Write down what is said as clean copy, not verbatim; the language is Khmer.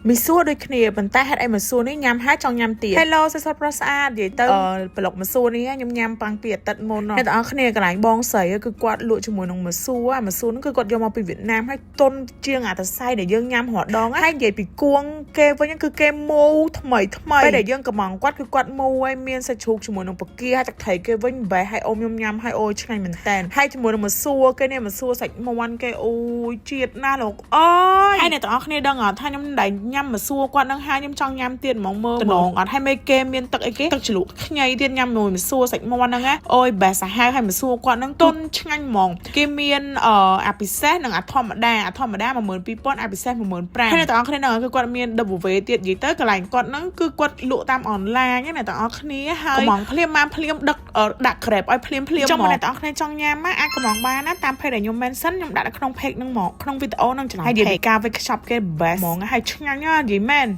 មីសួរដូចគ្នាប៉ុន្តែហេតុអីមីសួរនេះញ៉ាំហើយចង់ញ៉ាំទៀត Hello សិស្សប្រុសស្អាតនិយាយទៅប្លុកមីសួរនេះខ្ញុំញ៉ាំតាំងពីអាទិត្យមុនអ្នកទាំងអស់គ្នាកន្លែងបងស្រីគឺគាត់លក់ជាមួយនឹងមីសួរអាមីសួរហ្នឹងគឺគាត់យកមកពីវៀតណាមហើយទុនជាងអាតសៃដែលយើងញ៉ាំរាល់ដងហើយនិយាយពីគួងគេវិញគឺគេមូថ្មីថ្មីពេលដែលយើងកំងគាត់គឺគាត់មូហើយមានសាច់ជ្រូកជាមួយនឹងពគាហើយទឹកត្រីគេវិញបេះហើយអូមខ្ញុំញ៉ាំហើយអូយឆ្ងាញ់មែនតើហើយជាមួយនឹងម្សួរគេនេះម្សួរសាច់មាន់គេអូយជាតិណាស់លោកអើយហើយអ្នកទាំងអស់គ្នាដឹងអត់ថាខ្ញុំដែលញ៉ាំម្សួរគាត់នឹងហើយខ្ញុំចង់ញ៉ាំទៀតហ្មងមើលតំណងអត់ហើយមេគេមានទឹកអីគេទឹកជ្រលក់ខ្ញីទៀតញ៉ាំមួយម្សួរសាច់មាន់ហ្នឹងណាអូយបេះសាហាវហើយម្សួរគាត់ហ្នឹងទុនឆ្ងាញ់ហ្មងគេមានអឺអាពិសេសនិងអាធម្មតាអាធម្មតា12,000អាពិសេស15,000ហើយអ្នកទាំងអស់គ្នាហ្នឹងគឺគាត់មាន double ទៀតនិយាយទៅកន្លែងគាត់ហ្នឹងគឺគាត់លក់តាមអនឡាញណាអ្នកទាំងអស់គ្នាហើយកំងភ្លាមបានភ្លាមដឹកដាក់ Grab ឲ្យភ្លាមភ្លាមចង់អ្នកទាំងអស់គ្នាចង់ញ៉ាំអាចកំងបានណាតាម page ដែលខ្ញុំ mention ខ្ញុំដាក់នៅក្នុង page ហ្នឹងមកក្នុងវីដេអូហ្នឹងចំណងហើយនិយាយពីការវេចខ្ចប់គេ best ហ្មងហើយឆ្ងាញ់ណាស់និយាយមែន។